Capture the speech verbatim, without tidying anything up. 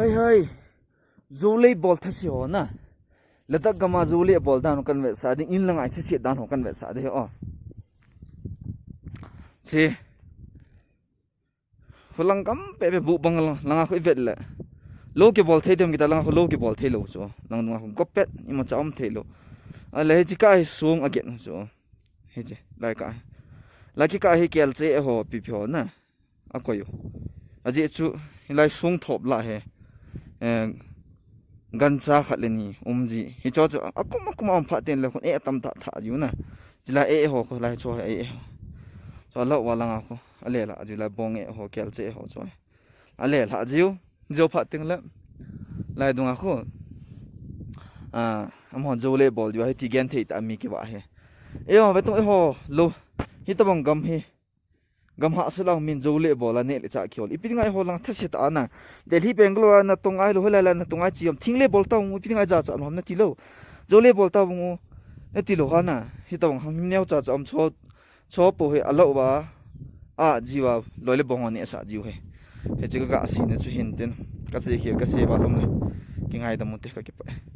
Hai hai. Jou lei bol thase ho na. Ladakh gam a jou lei bol dan ho kan vetsah ding, in lang a i thase dan ho kan vetsah ding ho. Che. Hulang gam peh peh bu bang lang, lang a khu i vet le. Lou kibol thei dem kita lang a khu lou kibol thei lou chu. Lang dung a khu gop pet, imacha um thei lou. A le hiche kah hi song a get chu. Hiche, lai kah. Lai kikah hi kel che e ho, pipi ho na. A koi u. Ajeh chu, hilai song thop lah hi. Eh, gancha khat le ni um ji. Hicho chu, akum akum a um phat teng le khun eh tam tha tha jiu na. Chilai eh ho khu lai chu eh ho. Chu a lou va lang a khu. A le lah jiu lai bong eh ho, kel che eh ho chu. A le lah jiu. Jou phat teng le. Lai dung a khu. Ah, amaho jou lei bol jiu a hiti gen thei ta mi kiva hi. Eh ho, ve tung eh ho, lou. Hitabang gam hi. Gam hahsa lang min jou lei bol a neh le chah kihol. Ipi dinga eiho lang thase ta na. Delhi, Bangalore a natong ahilou, hoilai lai natong a chi um. Thing lei bol ta um, ipi dinga ijacha um ham nati lou. Jou lei bol ta um u. Nati lou ha na. Hitabang hang neocha cha um cho, cho po hi a lou va. A jiu a, loi le bong a nehsah jiu hi. Hiche ka ga sei na chu hin tin. Ka sei khel, ka sei va lom le. Kingaidam u te, ka kipah e.